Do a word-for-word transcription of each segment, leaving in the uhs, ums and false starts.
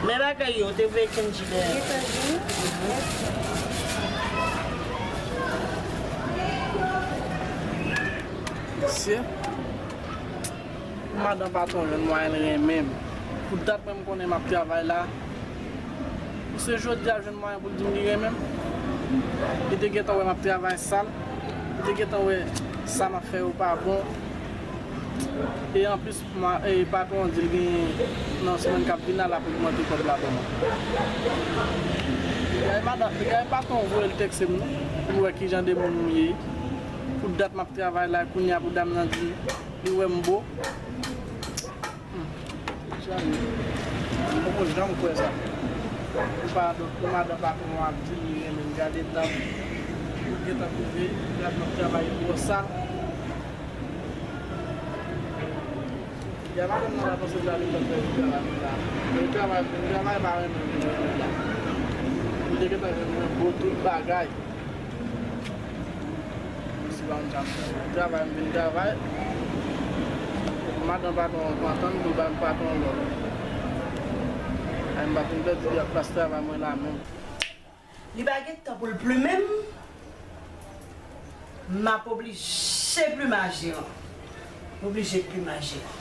Men bagay yo, te voye Kendji dèyè. Mesye, madan patwon jwenn mwayen l renmen m. Pou dat mwen m konnen m ap travay la. Se jodi a l jwenn mwayen pou l di m li renmen m. Li te gentan wè m ap travay sal. Li te gentan wè sa m ap fè yo pa bon. E anplis, ma, e patwon an di l gen nan semèn k ap vin la, l ap ogmante kòb la pou mwen. Gade madan, gade patwon voye l tèkse m non, pou l wè kijan de moun m ye. Pou dat m ap travay la, kounye a pou dam nan di li wè m bo. Hmm. Mezanmi, m poko janm kwè sa. Pou pa, pou madan patwon an ap di l li renmen m, gade dam, ou gentan twouve, gad m ap travay twò sal. Ya madanm nan la panse l ale fè travay la. Men travay, men travay pa renmen vin renmen la. Li te gentan jwenn mwen bo tout bagay. Mwen si pa yon travay, m vin travay. Madanm patwon an kontan, m tou ba m patwon lòd. Ay, m pa fin pèdi li ak plas travay mwen la menm. Li pa gen tan pou l plimen m. M ap oblije plimaje an. M oblije plimaje an.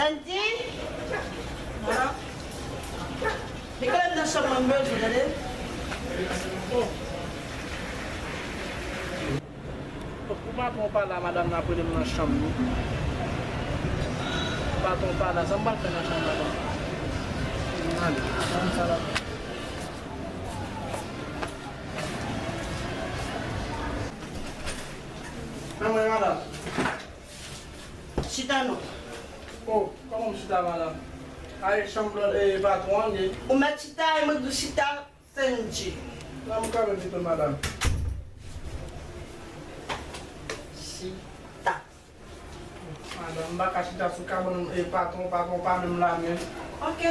Santi? Mwen kalem nan chanm mwen, m bezwen, tande. Pou patwon pa la, madanm nan ap rele m nan chanm li. Patwon pa la, sa m pral fè nan chanm madanm? Ann ale, chanm sa la. Anmwe, madanm. Chita non. Oh, kòman m chita, madanm? A, e chanm lòt, e patwon an ye. Ou mèt chita, e mwen di w chita. Sanji. Nan m kanpe pito, madanm. Chita. Madanm, m pa ka chita sou kabann, e patwon, patwon pa menm la menm. Ok.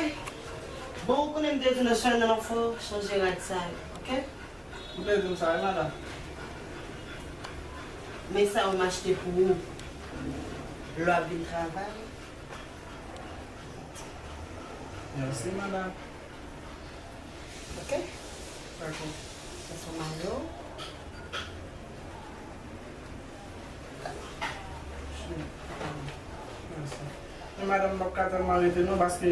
Bon, ou konnen m te di w nan swen nan fò chanje rad sa yo, ok? Ou te di m sa, wi, madanm. Men sa yo m achte pou ou. Lè w ap vin travay. Mèsi, madanm. Ok? Dakò. Sa se mayo. Mèsi. Men madanm, m p ap ka tèlman rete non, paske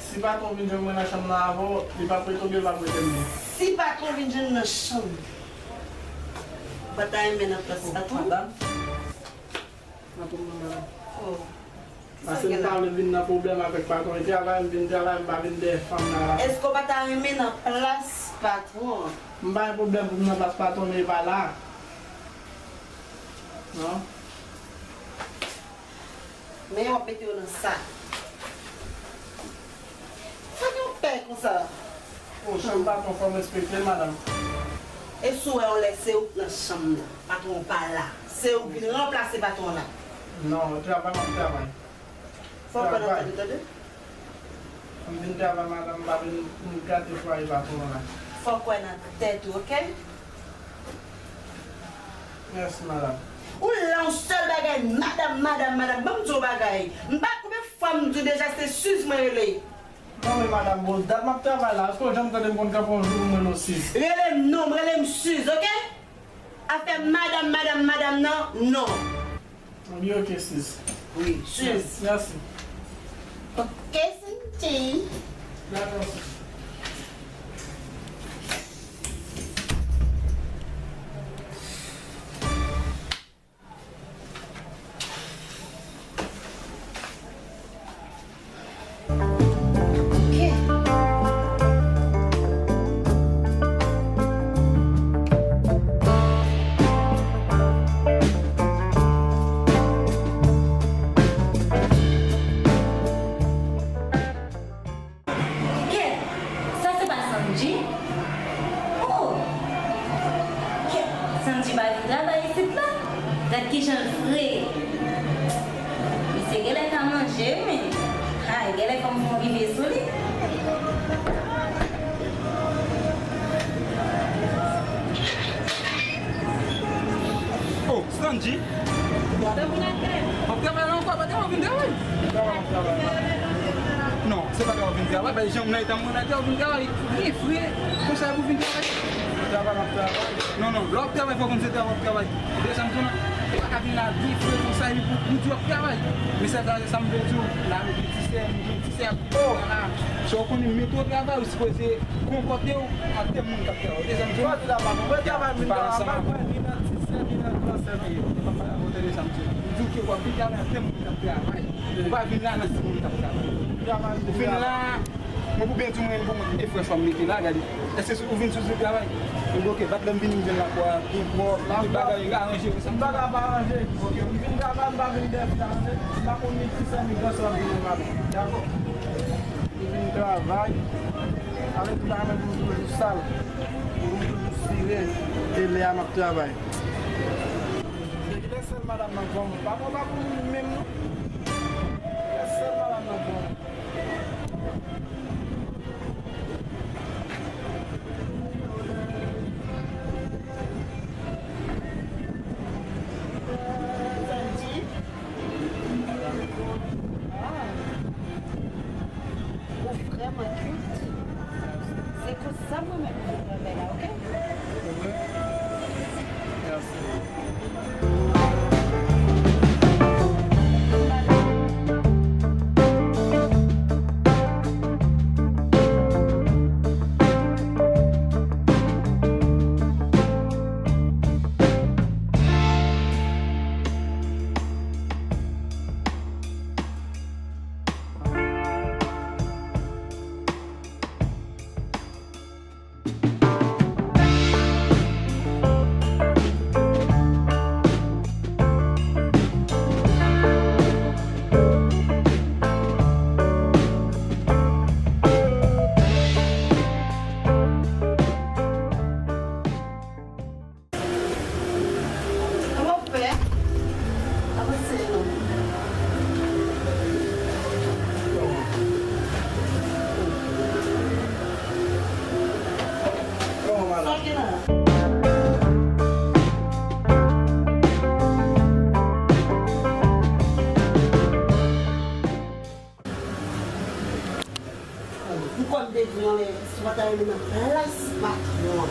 si patwon vin jwenn mwen nan chanm nan avè w, li p ap rete oubyen l p ap rete m non. Si patwon vin jwenn nan chanm, ou pa ta renmen nan plas patwon? Madanm? Nan pou mwen, madanm. Oh. Paske m pa vle vin nan pwoblèm avèk patwon. E travay m vin travay, m pa vin dèyè fanm nan la. Èske w pa ta renmen nan plas patwon an? M pa gen pwoblèm pou m nan plas patwon, men e pa la. Non. Men w ap mete yo nan sa. Sa gen yon pè konsa. O, chanm patwon, fò m respekte l, madanm. E si w wè yon lè se ou k nan chanm nan, patwon pa la, se ou k vin ranplase patwon la? Non, travay m ap travay. Fò w kwè nan tèt ou, tande? M vin travay, madanm, m pa vin gate fwaye patwon an la. Fò w kwè nan tèt ou, ok? Mèsi, madanm. Ou la yon sèl bagay, madanm, madanm, madanm. Ban m di w yon bagay. M pa konbyen fwa m di w deja se Siz mwen rele. Non, men madanm, bon, dat m ap travay la. Èske w janm tande m konn kanpe yon jou pou m rele w Siz? Rele m non, rele m Siz, ok? Afè madanm, madanm, madanm nan, non. Li ok, sis. Wi, sis. Mèsi. Ok, Santi. Dakò, sis. Kèt, sa se pa Sanji? Oh! Kèt, Sanji pa vin travay isit la? Gad kijan l fre! Misye genlè ka manje wi, men. Ay, Lè fanm fon rive sou li. Oh, Sanji. W ap travay la ankò, pa te w vin travay. Non, se pa te w vin travay, bay janm nan, etan mwen la te w vin travay. Byen fre, konsa pou vin travay. Travay, m ap travay. Non, non, lè w ap travay, fò konn se travay w ap travay. Ou desann tou non. Ou pa ka vin la byen fre konsa epi pou, pou di w ap travay. Men se sa, sa m vle di w. La, nou gen ti sè, nou gen ti sè ap vin la. So, ou konnen, men tou travay, ou sipoze konpòte w an tèm moun k ap travay. Ou desann tou non. Travay, m pa ansanm avè w. Ni nan ti sè, ni nan gran sè, men ou pa ka, ou te desann tou. M di w ke w ap vin travay an tèm moun k ap travay. Ou pa vin la nan timoun k ap travay. Ou vin la, mwen pou byen di w, mwen, pou mwen, e frè chwa m mete la, gade. Èske ou vin sou travay? Ebyen, oke, bat lè m vini, m jwenn lakwa pi pwòp, tout bagay aranje, wi, sa m pa ka pa aranje. Oke, m vin travay, m pa vin dèyè fi aranje. M pa konn ni ti sè, ni gran sè, m vin nan maten. Dakò. M vin travay, avèk tout bagay mwen pou m toujou sal, pou m toujou sire, e lè a m ap travay. Depi lè sèl madanm nan pran m, pa pran pa pou moun menm non. Lè sèl madanm nan pran m. Sandy. Ah. Ou vrèman cute. Se konsa mwen menm pou mwen la, oke? Kòman w fè? Avanse non. Kòman, madanm? Sa w gen la? M konn te di w anlè, si w pa ta renmen nan plas patwon an.